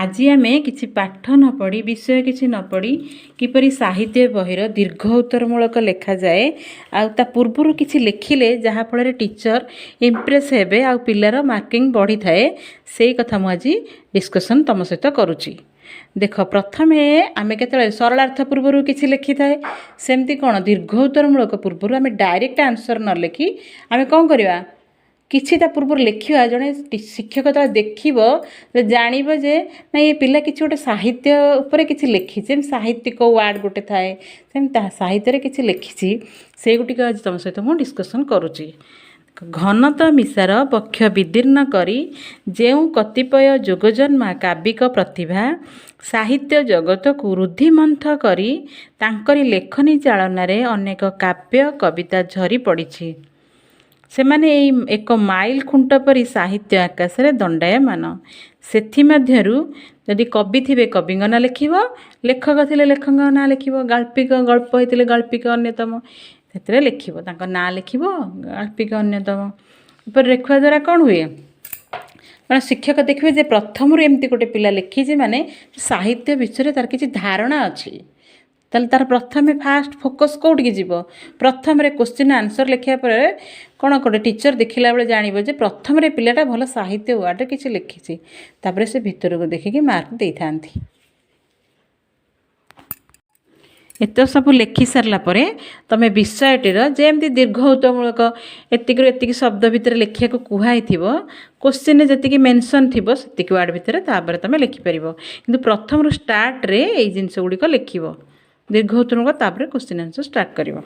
ଆଜି ଆମେ କିଛି ପାଠ ନ ପଢ଼ି, ବିଷୟ କିଛି ନ ପଢ଼ି କିପରି ସାହିତ୍ୟ ବହିର ଦୀର୍ଘ ଉତ୍ତରମୂଳକ ଲେଖାଯାଏ ଆଉ ତା ପୂର୍ବରୁ କିଛି ଲେଖିଲେ ଯାହାଫଳରେ ଟିଚର୍ ଇମ୍ପ୍ରେସ୍ ହେବେ ଆଉ ପିଲାର ମାର୍କିଂ ବଢ଼ିଥାଏ, ସେଇ କଥା ମୁଁ ଆଜି ଡିସ୍କସନ୍ ତୁମ ସହିତ କରୁଛି। ଦେଖ, ପ୍ରଥମେ ଆମେ କେତେବେଳେ ସରଳାର୍ଥ ପୂର୍ବରୁ କିଛି ଲେଖିଥାଏ, ସେମିତି କ'ଣ ଦୀର୍ଘ ଉତ୍ତରମୂଳକ ପୂର୍ବରୁ ଆମେ ଡାଇରେକ୍ଟ ଆନ୍ସର୍ ନ ଲେଖି ଆମେ କ'ଣ କରିବା? କିଛି ତା ପୂର୍ବରୁ ଲେଖିବା। ଜଣେ ଶିକ୍ଷକ ଯେତେବେଳେ ଦେଖିବ, ଜାଣିବ ଯେ ନାଇଁ, ଏ ପିଲା କିଛି ଗୋଟେ ସାହିତ୍ୟ ଉପରେ କିଛି ଲେଖିଛି। ଯେମିତି ସାହିତ୍ୟିକ ୱାର୍ଡ଼ ଗୋଟେ ଥାଏ, ସେମିତି ତା ସାହିତ୍ୟରେ କିଛି ଲେଖିଛି। ସେଇଗୁଡ଼ିକ ଆଜି ତୁମ ସହିତ ମୁଁ ଡିସ୍କସନ୍ କରୁଛି। ଘନତ ମିଶାର ବକ୍ଷ ବିଦୀର୍ଣ୍ଣ କରି ଯେଉଁ କତିପୟ ଯୋଗଜନ୍ମା କାବ୍ୟିକ ପ୍ରତିଭା ସାହିତ୍ୟ ଜଗତକୁ ରୁଦ୍ଧିମନ୍ଥ କରି ତାଙ୍କରି ଲେଖନୀ ଚାଳନାରେ ଅନେକ କାବ୍ୟ କବିତା ଝରି ପଡ଼ିଛି, ସେମାନେ ଏଇ ଏକ ମାଇଲ ଖୁଣ୍ଟ ପରି ସାହିତ୍ୟ ଆକାଶରେ ଦଣ୍ଡାୟମାନ। ସେଥିମଧ୍ୟରୁ ଯଦି କବି ଥିବେ, କବିଙ୍କ ନାଁ ଲେଖିବ। ଲେଖକ ଥିଲେ ଲେଖକଙ୍କ ନାଁ ଲେଖିବ। ଗାଳ୍ପିକ, ଗଳ୍ପ ହେଇଥିଲେ ଗାଳ୍ପିକ ଅନ୍ୟତମ, ସେଥିରେ ଲେଖିବ, ତାଙ୍କ ନାଁ ଲେଖିବ। ଗାଳ୍ପିକ ଅନ୍ୟତମ ଏପରି ଲେଖିବା ଦ୍ୱାରା କ'ଣ ହୁଏ? କାରଣ ଶିକ୍ଷକ ଦେଖିବେ ଯେ ପ୍ରଥମରୁ ଏମିତି ଗୋଟେ ପିଲା ଲେଖିଛି, ମାନେ ସାହିତ୍ୟ ବିଷୟରେ ତାର କିଛି ଧାରଣା ଅଛି। ତାହେଲେ ତାର ପ୍ରଥମେ ଫାଷ୍ଟ ଫୋକସ୍ କେଉଁଠିକି ଯିବ? ପ୍ରଥମରେ କୋଶ୍ଚିନ୍ ଆନ୍ସର୍ ଲେଖିବା ପରେ କ'ଣ ଗୋଟେ ଟିଚର୍ ଦେଖିଲା ବେଳେ ଜାଣିବ ଯେ ପ୍ରଥମରେ ପିଲାଟା ଭଲ ସାହିତ୍ୟ ୱାର୍ଡ଼ରେ କିଛି ଲେଖିଛି। ତାପରେ ସେ ଭିତରକୁ ଦେଖିକି ମାର୍କ ଦେଇଥାନ୍ତି। ଏତେ ସବୁ ଲେଖି ସାରିଲା ପରେ ତୁମେ ବିଷୟଟିର ଯେମିତି ଦୀର୍ଘ ଉତ୍ତରମୂଳକ ଏତିକିରୁ ଏତିକି ଶବ୍ଦ ଭିତରେ ଲେଖିବାକୁ କୁହାହେଇଥିବ, କୋଶ୍ଚିନ୍ରେ ଯେତିକି ମେନସନ୍ ଥିବ ସେତିକି ୱାର୍ଡ଼ ଭିତରେ ତାପରେ ତୁମେ ଲେଖିପାରିବ। କିନ୍ତୁ ପ୍ରଥମରୁ ଷ୍ଟାର୍ଟରେ ଏଇ ଜିନିଷ ଗୁଡ଼ିକ ଲେଖିବ, ଦୀର୍ଘ ଉତ୍ତରମୂଳକ, ତାପରେ କୋଶ୍ଚିନ୍ ଆନ୍ସର୍ ଷ୍ଟାର୍ଟ କରିବ।